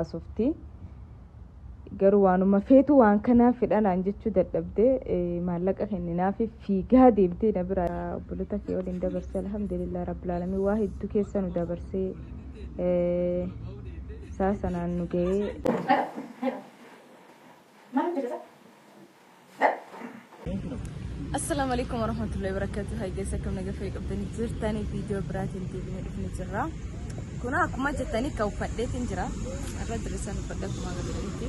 haasofti. Garuu waanuma feetu waan kanaa fedha naan jechuu dadhabde maallaqa kenninaafi fiigaa deemtee na bira obbolota kee waliin dabarse alhamdulillah rabbil aalamiin waa hedduu keessa nu dabarsee saa sanaan nu ga'ee. Assalaamu alaikum warahmatullahi wabarakatuh. Hi guys, akkam nagaa fayyaa qabdanii jirtanii viidiyoo biraatiin deebinee dhufne jirra. Kun akkuma jettanii kan uffadheetiin jira. Irra diriirsan uffadhe akkuma agartanitti.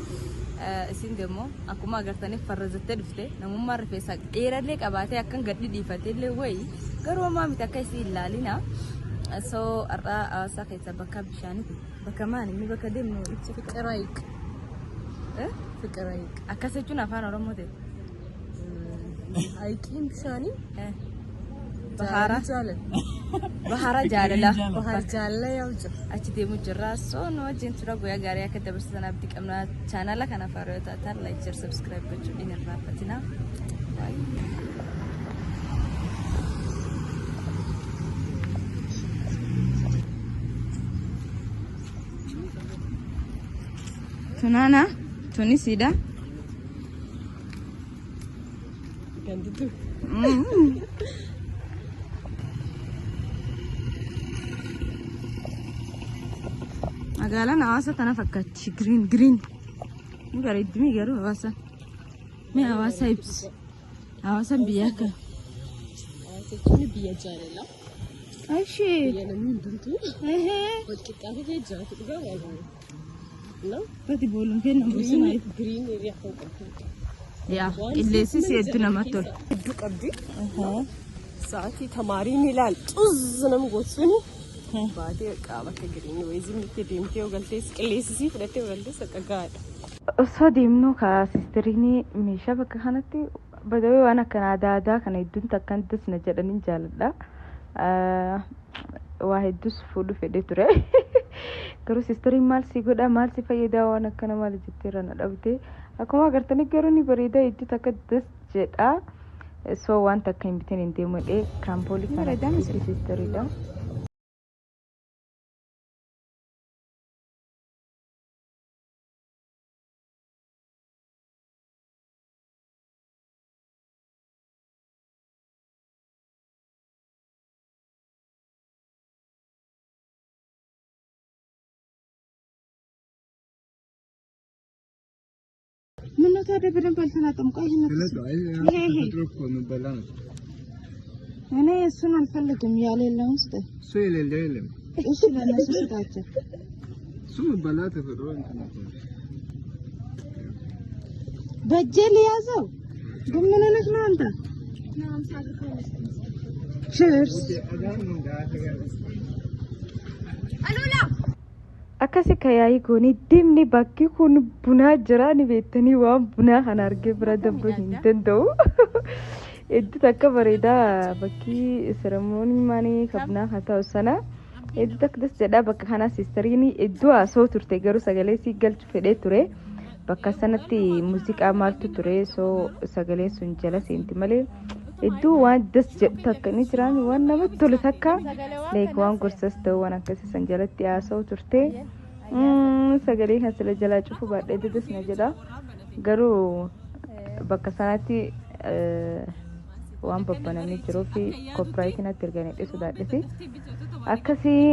Isin immoo akkuma agartanii farrazattee dhufte namummaa rifeensa dheerallee qabaatee akkan gad dhidhiifatee illee wayi garuu homaa miti akka isin ilaalina. So har'a hawaasaa keessa bakka bishaaniiti. Bakka maali inni bakka deemnu ibsa. Fiqir Hayiq. Fiqir Hayiq. Akkas jechuun afaan Oromoo ta'e. Hayiqiin bishaanii. Bahara. Jaalala. Bahara jaalala. Bahar jaalala yaa'u jira. Achi deemu jirra. So nu wajjin tura guyyaa gaarii akka dabarsitan abdii qabna. Chaanala kana faaroo yoo taatan like, share, subscribe gochuu hin irraanfatina. Bye. Tunaana tunisiidha. Ganditu. Magaalaan hawaasa tana fakkaatti. Green green. Ni bareeddimi garuu hawaasa. Mee hawaasa ibsi. Hawaasaan biyya akka. Hawaasa jechuun biyya jaalalaa. Ishee. Biyya namni hundumtuu wal qixxaatee jiraatu dhugaa baay'ee. Bati booluun kenna bosona. Green area kan qabdu. Yaa qilleensi si hedduu namatti tola. Hedduu qabdi. Sa'aatii tamaariin ilaal xuzz nama gochuun baatee qaaba akka green wayizii itti deemtee yoo galtees qilleensisii fudhattee yoo galtees akka gahaadha. Osoo deemnu ka sistiriin meeshaa bakka kanatti badawee waan akkana aadaa aadaa kana hedduun takkaan dasna jedhaniin jaaladha. Waa hedduus fuudhu fedhee ture. Garuu sistiriin maal si godha maal si fayyadaa waan akkana maal jettee irra na dhabde. Akkuma agartanii garuu ni bareeda hedduu takka das jedha. So waan takka hin bitin hin deemu jedhee kaampoolii kana sistiriidha. ምነው ታዲያ በደንብ አልተላጠም? ቆይ ይሄን ይሄ እኔ እሱን አልፈልግም። ያሌለውን ስጠኝ። እሱ የሌለው የለም። እሺ ለእነሱ ስጣቸው። እሱ የሚበላ ተፈጥሮ እንትን ነው። በእጄ ልያዘው ግን ምን ሆነህ ነው አንተ? ችርስ Akkasi ka yaa'ii goonee deemne bakki kun bunaa jira ni beektanii waan bunaa kana argee bira darbuu hin danda'u. Hedduu takka bareedaa bakki seremoonii maanii ka bunaa haa ta'u sana. Hedduu takka das jedhaa bakka kana siistariin hedduu haasoo turte garuu sagalee sii galchu fedhee ture. Bakka sanatti muuziqaa maaltu ture soo sagaleen sun jala seenti malee hedduu waan das jedhu takka ni jiraami waan namatti tolu takka like waan gorsas ta'u waan akkasii san jalatti haasa'u turte. Sagalee kan sila jalaa cufu baadhee das na jedha. Garuu bakka sanatti waan babbanamee jiruu fi copyrightiin natti erganii dheesu sodaadhesi. Akkasii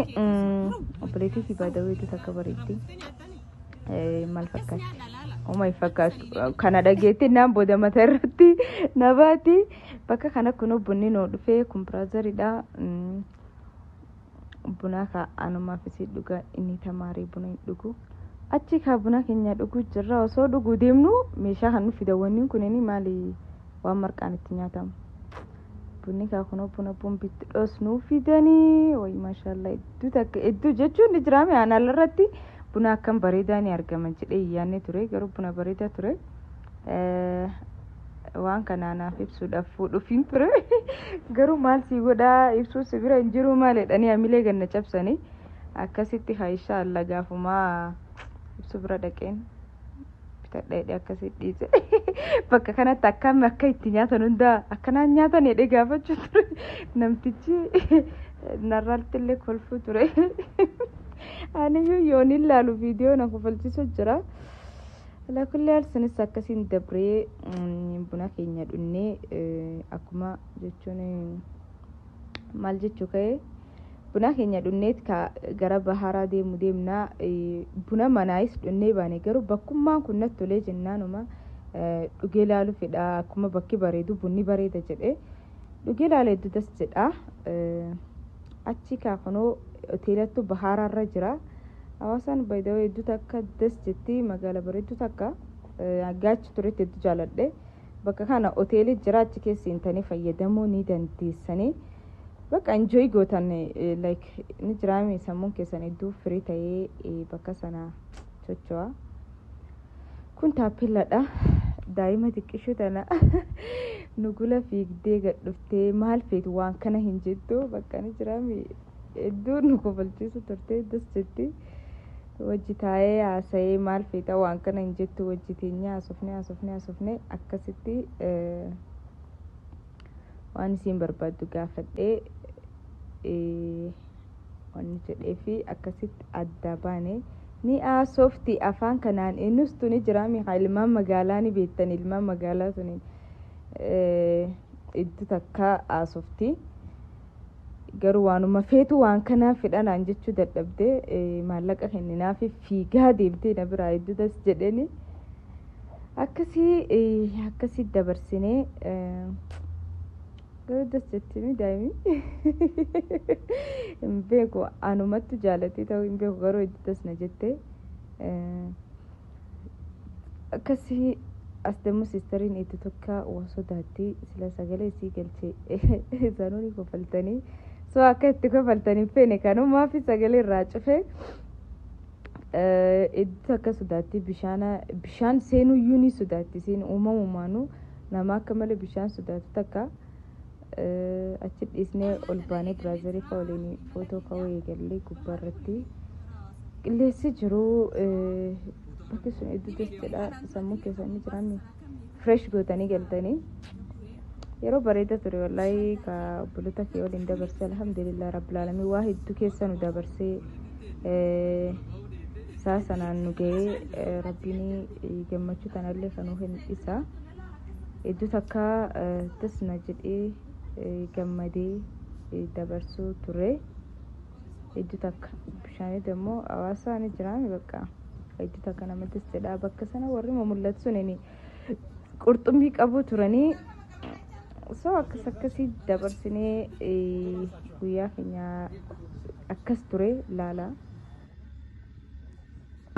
obboleettii fi baadawweetu takka bareeddi. Maal fakkaatti? Oma hin fakkaattu. Kana dhageetti naan booda mataa irratti na baati. Bakka kana kunoo bunni nuu dhufee kun biraazariidha. Buna ka anumaaf isii dhuga inni tamaarii buna hin dhugu. Achi ka buna keenya dhuguu jirra osoo dhuguu deemnu meeshaa kan nu fidan wanni kunini maali waan marqaan itti nyaatamu. Bunni kaa kunoo buna bombitti dhoosnuu fidanii wayi maashaallah hedduu takka hedduu jechuun ni jiraame aanaan irratti buna akkam bareedaa ni argama jedhee hin yaadne ture garuu buna bareedaa ture. Waan kana anaaf ibsuudhaaf fuudhuufiin ture garuu maal sii godhaa ibsuu si bira hin jiru maal jedhanii hamilee ganna cabsanii akkasitti haa inshaallah gaafumaa ibsuu bira dhaqeen bitadha jedhee akkasitti dhiise. Bakka kanatti akkam akka itti nyaatan hundaa akkanaan nyaatan jedhee gaafachuu ture namtichi narraatti illee kolfuu ture. Aniyyuu yoon ilaalu viidiyoo na kofalchiisu jira. Alaa kulli haal sanis akkasiin dabree buna keenya dhunnee akkuma jechuun maal jechuu ka'e buna keenya dhunneet ka gara baharaa deemu deemna. Buna manaayis dhunnee baane, garuu bakkummaan kun natti tolee jennaanuma dhugee ilaalu fedha. Akkuma bakki bareedu bunni bareeda jedhe dhugee ilaala, hedduu das jedha. Achi kaafanoo hoteelattu baharaarra jira. Hawaasaan baay'ee hedduu takka das jetti, magaala bareedduu takka gaachi turetti hedduu jaaladhe. Bakka kana hoteelii jira, achi keessa seentanii fayyadamuu ni dandeessanii. Bakka enjoy gootan, like ni jiraame, sammuun keessan hedduu firii ta'ee bakka sana socho'a. Kun taappeelladha. Daa'ima xiqqishuu tana nugula fiigdee gad dhuftee maal feetu waan kana hin jettu, bakka ni jiraame, hedduu nu kofalchiisu turte, das jetti. Wajji taa'ee haasa'ee maal feeta waan kana hin jettu, wajji teenyee haasofne, haasofne, haasofne, akkasitti waan isiin barbaaddu gaafadhee wanni jedhee fi akkasitti adda baane. Ni haasofti afaan kanaan innustu ni jira. Mi'a ilmaan magaalaa ni beektan, ilmaan magaalaa suni hedduu takka haasofti. Garuu waanuma feetu waan kanaa fedhanaan jechuu dadhabdee maallaqa kenninaafi fiigaa deemtee na biraa, hedduu das jedheni. Akkasii akkasii dabarsinee, garuu das jettimi daa'imni. Hin beeku, anumattu jaalatee ta'uu hin beeku, garuu hedduu das na jette. Akkasii as demmoo sisteriin itti tokko waa sodaatti, sila sagalee isii galchee isaanuu ni kofaltanii. So akka itti kofaltanii feene kanumaaf sagalee irraa cufe. Iddoo akka sodaatti bishaan seenuyyuu ni sodaatti isiin, uumamumaanuu nama akka malee bishaan sodaatu takka. Achi dhiisnee ol baanee brother fa'a waliin footoo ka'uu eegallee. Gubbaarratti qilleensi jiru, bakki sun iddoo das jedha, sammuu keessanii jiraanni fresh gootanii galtanii. Yeroo bareeda ture wallaahi ka obboloota kee waliin dabarsee. Alhamdulillah rabbil alamin, waa hedduu keessa nu dabarsee saa sanaan nu ga'ee, rabbiin gammachuu tanallee kanuu hin isa. Hedduu takka das na jedhee gammadee dabarsuu ture. Hedduu takka bishaanii immoo hawaasa ni jiraame, bakka hedduu takka namattis jedha. Bakka sana warri mul'atu sun qurxummii qabu turanii. So akkas akkasii dabarsinee guyyaa keenya akkas ture laala.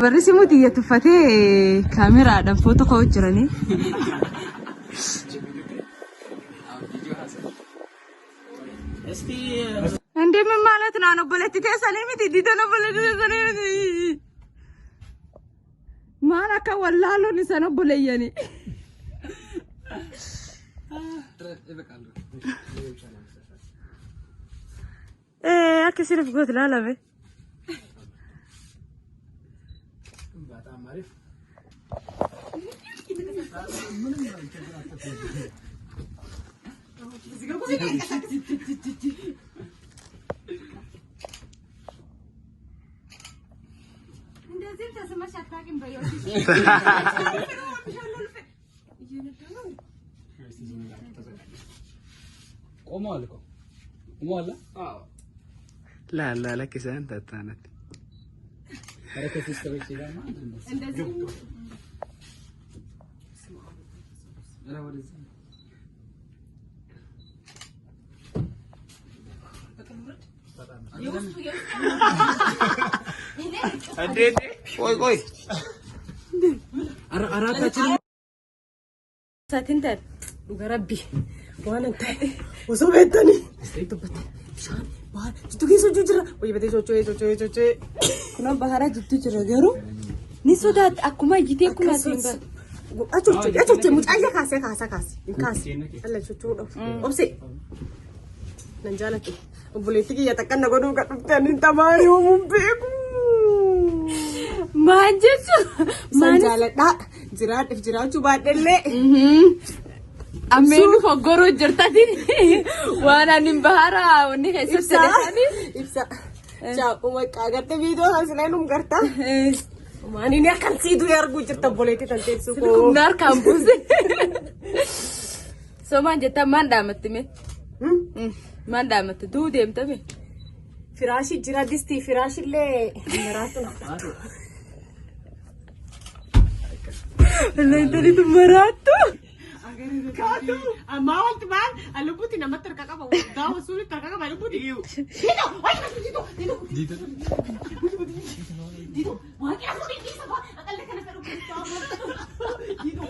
Barri simuu xiyya tuffatee kaameraadhaan footoo ka'uu jiranii. እንዴ ምን ማለት ነው? Obboleetti teessanii miti, diidan obboleetti teessanii miti. Maal akka wallaaluun isaan obboleeyyanii. Akka isiniif gootu ilaalame. በጣም አሪፍ። እንደዚህም ተስመሽ አታውቂም በሕይወትሽ። ቆመዋል እኮ፣ ቆመዋል። ላ lakkisaan tattaanatti. ኧረ ከሲስተሮች ጋርማ እንደዚህ ኧረ ወደዛ። ቆይ ቆይ። አራታችንም Saatiin ta'e. Dhuga rabbi waan hin ta'e osoo beektanii dubbate, bishaan waan jidduu keessa hojii jira wayii batee socho'ee socho'ee socho'ee. Kunoo bahara jidduu jira, garuu ni sodaatti akkuma iyyitee akkuma asiin bara. Achocho'ee achocho'ee, mucaayya kaasee kaasa kaase hin kaase alla socho'uu dhabu obse nan jaaladhu. Obboleetti kiyya takka na godhuu kan dhufte, ani tamaarii uumuun beeku. Maal jechuun? San jaaladhaa jiraadheef jiraachuu baadhellee. Ammeen foggoruu jirtatin waan ani bahara wanni keessatti Ibsaa. jedhani. Ibsa. Caaquma agartee viidiyoo sana silaa num gartaa. Maani akkan sii du'e arguu jirta obboleettii tan teessu koo. Humna harkaan buuse. So maan jettaa maan dhaamatti mee? Maan dhaamatti duu deemta mee? Firaashii jira distii firaashillee maraatu na fudhatu. Wallahi intalli maraattu. Ammaa wanti maal lubbuutti namatti harka qaba. Gaafa suuritti harka qaba lubbuutti. Dito! Dito! Dito! Dito! Waaqni asii dhiisa ba'a. Aqalli kana fedhu. Dito!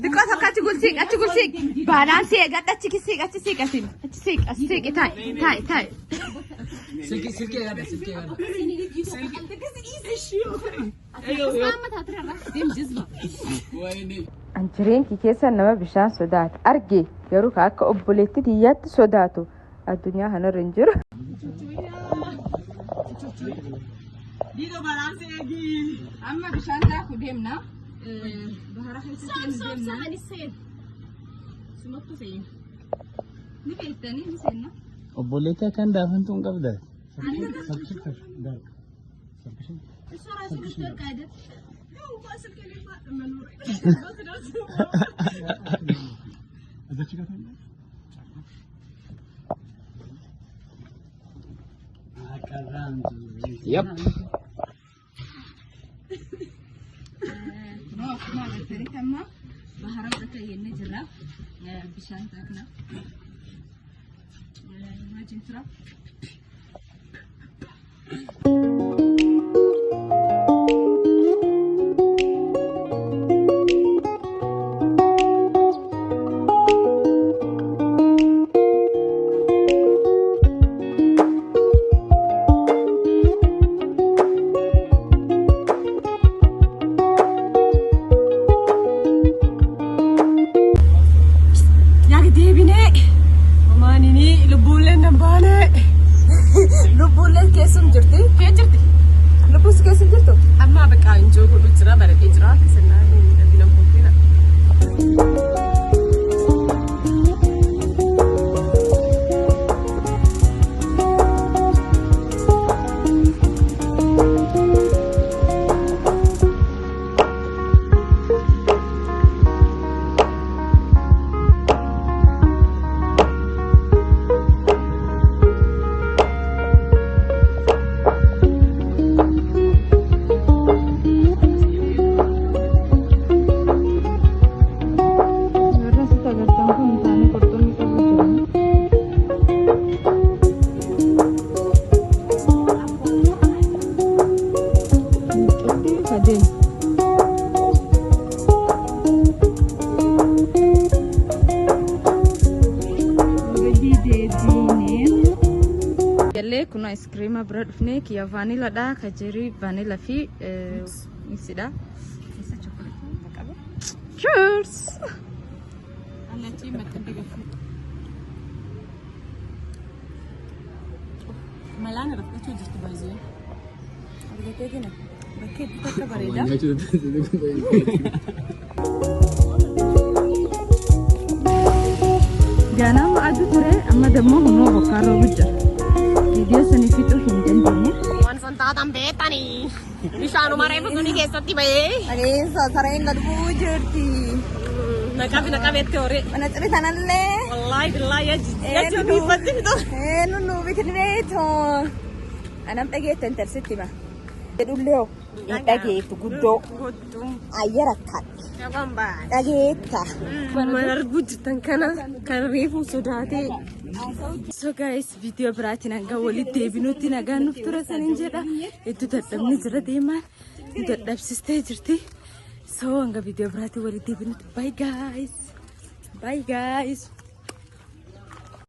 Diqqoo tokko achi gulsiiq achi gulsiiq. Baalaansii eegadha achi siiq achi siiq asin achi siiq as siiqi taa'i taa'i taa'i. Silkii silkii eegadha silkii eegadha. Wayne. An jireenyi keessa nama bishaan sodaatu arge garuu ka akka obboleettii tiyyaatti sodaatu addunyaa kanarra hin jiru. Dito baalaansii eegi. Amma bishaan daakuu deemna. Bahara keessa seenuu deemna. Ani seen. Sumattu seen. Ni beektanii ni seenna. Obboleettii akkan daafantu hin qabda. Yep. Akkuma agartanitti amma bahara bakka jennee jirra. Bishaan daakna. Wajjin tura. Yaa deebinee. Maanini lubbuulleen nan baane. Lubbuulleen keessum jirti. Kee jirti? Lubbuus keessa jirtu? Amma bakka injoo godhu jira baratee jira akkasannaan dhabina koofina. Warra asitti agartan kun isaanii qurxummii qabu jiru. Qurxummii sadeen. Gallee kun iskiriima bira dhufnee kiyya vaaniladha ka jirii vaanila fi mixiidha. Cheers! Allaattii maxxanti gafu. Malaan irra fudhachuu jirti baay'ee. Argatee jira. Bakkee itti takka bareeda. Ganama aduu ture amma dammoo humna bokkaa roobu jira. Viidiyoo sanii fixuu hin dandeenye. Waan san taatan beektanii. Bishaanuma reefu suni keessatti bahee. Adeemsa sareen gad bu'uu jirti. Naqabi naqabeetti horee. Mana ciri sanallee. Wallaahi billaahi jechuun dhiibbatti fitu. Eenyu nu bitin beektu. Anam dhageettan tarsitti ma. Jedhullee hoo hin dhageettu guddoo. Ayyara kadhe. Dhageetta. Mana arguu jirtan kana kan reefu sodaatee. So guys, viidiyoo biraatiin hanga walitti deebinutti nagaan nuuf tura saniin jedha. Hedduu dadhabni jira deemaan. Nu dadhabsistee jirti. So hanga viidiyoo biraatiin walitti deebinutti bye guys. Bye guys.